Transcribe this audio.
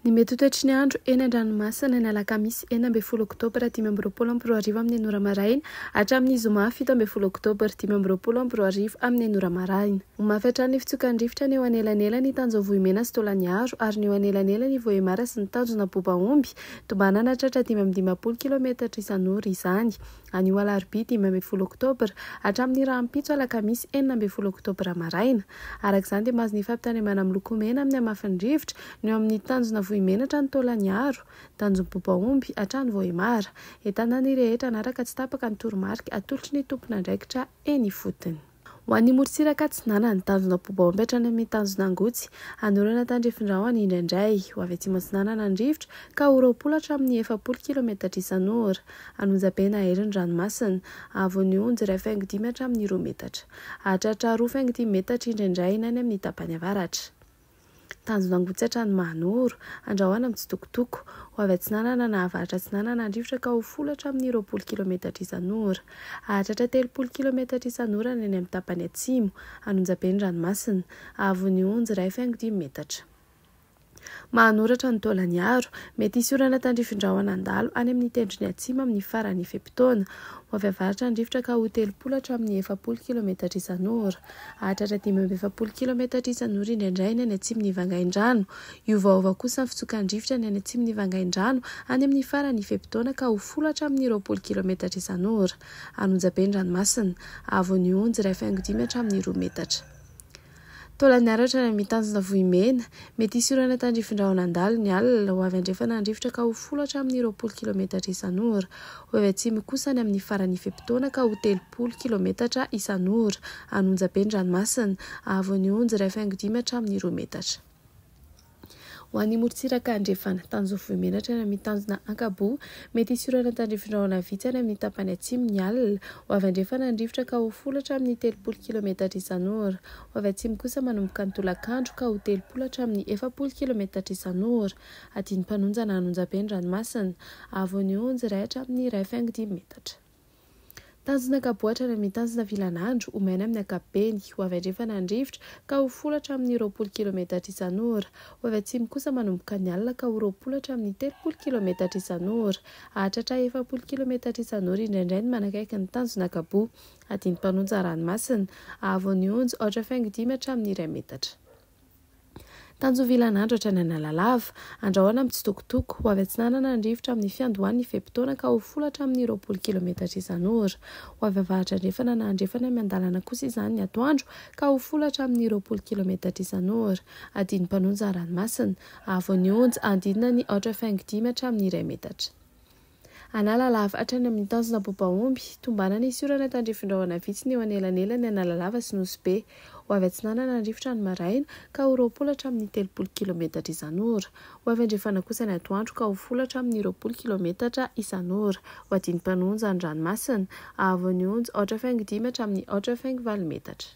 Ny mety ho toetry ny andro eny an-dranomasina ny alakamisy 16 oktobra 2025 amin'ny enina ora maraina hatramin'ny zoma 17 oktobra 2025 amin'ny enina ora maraina. Ho mafy hatrany ny fitsokan'ny rivotra ny eo anelanelan'ny Tanjona Vohimena sy Taolagnaro ary ny eo anelanelan'i Vohemar sy ny Tanjona Bobaomby. Tombanana hahatratra 55 kilometatra isan'ora izany anio alarobia 15 oktobra hatramin'ny rahampitso alakamisy 16 oktobra maraina. Araka izany dia mahazo ny fampitandremana miloko mena amin'ny hamafin'ny rivotra ny eo amin'ny tanjona Vohimena hatrany Taolagnaro, tanjon'i Bobaomby hatrany Vohemar. Entanina ny rehetra hanaraka tsy tapaka ny toromarika atolotry ny tompon'andraikitra eny ifotony. Ho an'ny morontsiraka atsinanana, tanjona Bobaomby hatrany amin'ny tanjona Angotsy, hanorana tandrifin-drahona indraindray. Ho avy atsimo atsinanana ny rivotra ka ho 20 hatramin'ny 40 kilometatra isan'ora. An'Onjabe na Hery ny ranomasina. Haavon'ny onjy 1,5 hatramin'ny 2 metatra. Hahatratra 2,5 metatra indraindray ny any amin'ny tapany avaratra. Tanjona Angotsy hatrany Mahanoro, andrahoana mitsitokotoko. Ho avy atsinanana na avaratra atsinanana ny rivotra ka ho folo hatramin'ny 20 kilometatra isan'ora. Hahatratra 30 kilometatra isan'ora ny any amin'ny tapany atsimo, an'Onjabe ny ranomasina. Haavon'ny onjy 1,5 metatra. Mahanoratra ny Taolagnaro. Mety hisy orana tandrifin-drahona handalo any amin'ny tendrony atsimo amin'ny faran'ny fe-potoana. Ho avy avaratra ny rivotra ka ho 30 hatramin'ny 40 kilometatra isan'ora. Hahatratra 45 kilometatra isan'ora indraindray ny any atsimon'i Vangaindrano. Hiovaova kosa ny fitsokan'ny rivotra ny any atsimon'i Vangaindrano any amin'ny faran'ny fe-potoana ka ho folo hatramin'ny 20 kilometatra isan'ora. An'Onjabe ny ranomasina. Haavon'ny onjy 1,5 hatramin'ny 2 metatra. Taolagnaro hatrany amin'ny tanjona Vohimena. Mety hisy orana tandrifin-drahona handalo ny alina. Ho avy andrefana ny rivotra ka ho folo hatramin'ny 20 kilometatra isan'ora. Ho avy atsimo kosa any amin'ny faran'ny fe-potoana ka ho 30 kilometatra isan'ora. An'Onjabe ny ranomasina. Haavon'ny onjy 1,5 hatramin'ny 2 metatra. Ho an'ny morontsiraka andrefana, tanjona Vohimena hatrany amin'ny tanjona Ankaboa, mety hisy orana tandrifin-drahona vitsy any amin'ny tapany atsimo ny alina. Ho avy andrefana ny rivotra ka ho folo hatramin'ny 30 kilometatra isan'ora. Ho avy atsimo kosa manomboka ny tolakandro ka ho 30 hatramin'ny 40 kilometatra isan'ora. Adin'ny-mpanonja na an'Onjabe ny ranomasina. Haavon'ny onjy iray hatramin'ny 1,5 metatra. Tanjona Ankaboa hatrany amin'ny tanjona Vilanandro, ho maina amin'ny ankapobeny. Ho avy andrefana ny rivotra, ka ho folo hatramin'ny 20 kilometatra isan'ora. Ho avy atsimo kosa manomboka ny alina ka ho 20 hatramin'ny 30 kilometatra isan'ora. Hahatratra 40 kilometatra isan'ora indraindray ny manakaiky ny tanjona Ankaboa. Adin'ny-mpanonja ranomasina. Haavon'ny onjy, 4,5 hatramin'ny 1 metatra. Tanjovilanandro hatrany Analalava. Andrahona mitsitokotoko. Ho avy atsinanana ny rivotra amin'ny fiandohan'ny fe-potoana ka ho folo hatramin'ny 20 kilometatra isan'ora. Ho avy avaratra andrefana na andrefana miandalana kosa izany ny atoandro ka ho folo hatramin'ny 20 kilometatra isan'ora. Adin'ny mpanonja ranomasina. Haavon'ny onja, andinina ny 4,5 hatramin'ny 1 metatra. Analalava hatrany amin'ny tanjona Bobaomby, tombanana hisy orana tandrifin-drahona vitsy ny eo anelanelan'i Analalava sy Nosy Be. Ho avy atsinanana ny rivotra ny maraina, ka ho 20 hatramin'ny 30 kilometatra isan'ora. Ho avy andrefana kosa ny atoandro, ka ho folo hatramin'ny 20 kilometatra isan'ora. Ho adin'ny mpanonja ny ranomasina. Haavon'ny onja, 4,5 hatramin'ny 4,8 metatra.